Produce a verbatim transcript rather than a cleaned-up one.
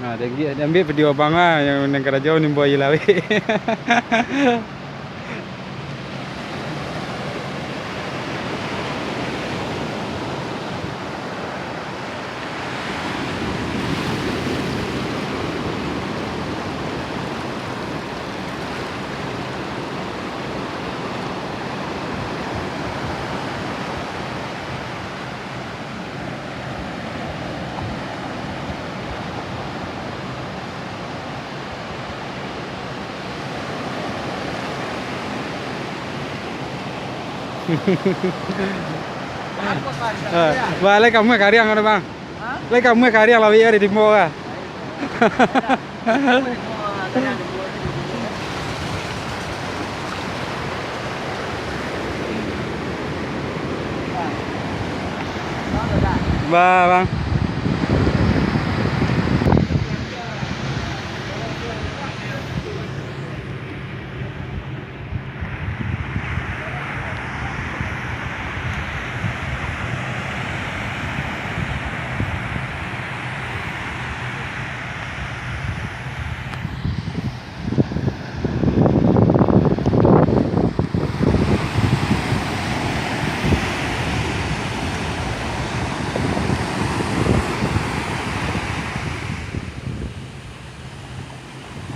Nah, diambiak, diambiak video abang lah, yang, yang karajo manimbo aia lawik. Ah, baa lai kamuah kariang tu, Bang? Lai kamuah kariang lawik ari timbo ka? Baa, Bang.